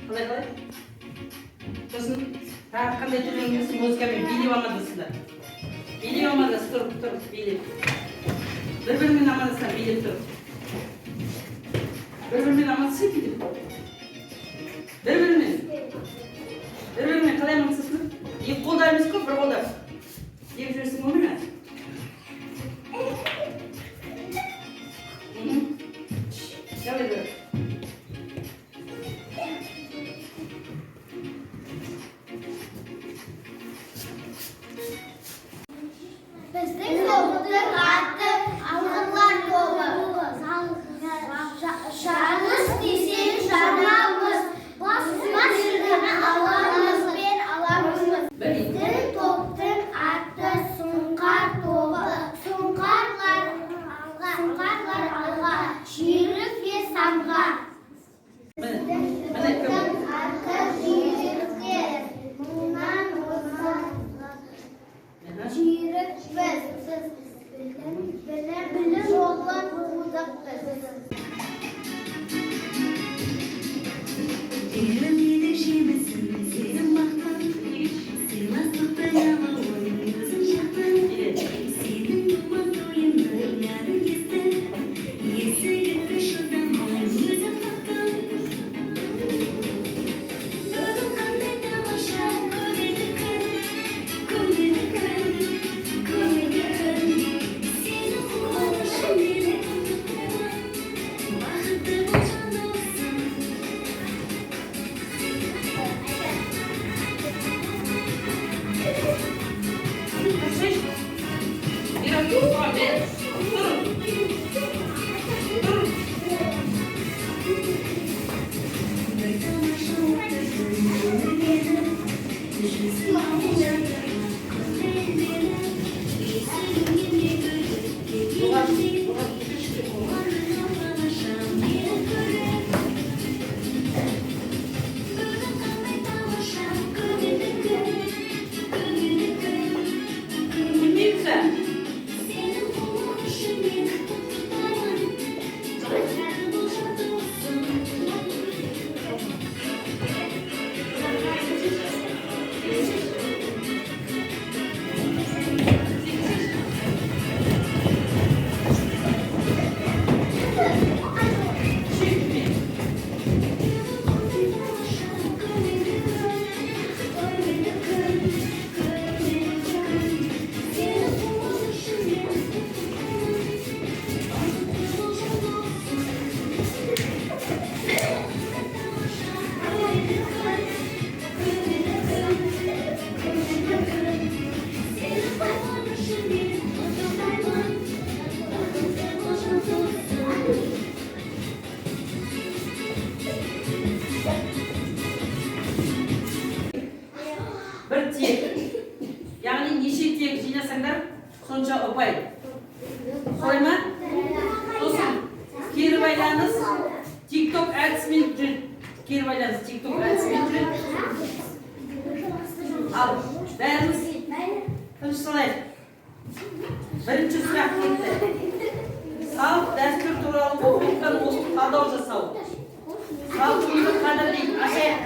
Қалай, қалай? Сосын тағы қандай түрлі музыкамен билеп амандасыңдар? Билеп амандас, тұрып тұрып билеп. Бір бірімен амандасыңдар, билеп тұрып. Бір бірімен амандасайық, билеп. Бір бірімен. Бір бірімен қалай амандасасыңдар? Екі қолда емес қой, бір қолда. Деп жүрсің ғой, міне. Мхм. Давай, давай. Біздің топтың аты Алғырлар тобы. Жарылыс десең, жарамыз. Бас жүлдені аламыз бен аламыз. Біздің топтың аты Сұңқар тобы. Сұңқарлар алға, сұңқарлар алға, жүйрікке самға. Міне, міне кім? Топтың аты Жүйріктер. Мыңнан озған жүйрікпіз. Біз білім, білім жолын қудық біз. Елім жемісін сезім бақтың, сыйластықтың алауын өзің жақтың. Сенің думан тойыңның нәрін кестің, есігіңді шыдамай өзім қақтым. Бүгін қандай тамаша көңілді күн, көңілді күн, көңілді күн. Сенің қуанышың мені құттықтаймын, бақытты бол, жан досым. Тұрсайшы. Мира, тұр, соған бер. Тұр. Тұр. Бір тамаша отырдым өмір менің, жүзіңнен жадырап көңіл есігіңнен не көріп Оған, келгендей, оған түсірші. қуандың балашам мені көріп. Бүгін қандай тамаша көңілді күн, көңілді күн, көңілді. Күлмейміз бе? Сенің қуанышың мені құттықтаймын, бақытты бол, жан досым. Күшейт. Көңілді күн, көңілді күн, көңілді күн. Сенің қуанышың мені құттықтаймын, бақытты бол, жан досым. Тамаша көңілді күн, көңілді күн, көңілді күн. Сенің қуанышың мені құттықтаймын, бақытты бол, жан досым. Бір тиек. Яғни неше тиек жинасаңдар, сонша ұпай. Солай ма? Сосын кері байланыс тикток әдісімен жүреді. Кері байланыс тикток әдісімен жүреді. Ал, бәріміз тынышталайық. Бірінші сұрақ кетті. Салт дәстүр туралы оқулықтан оқып, талдау жасау. Салтымызды қадірлейік. Ашайық.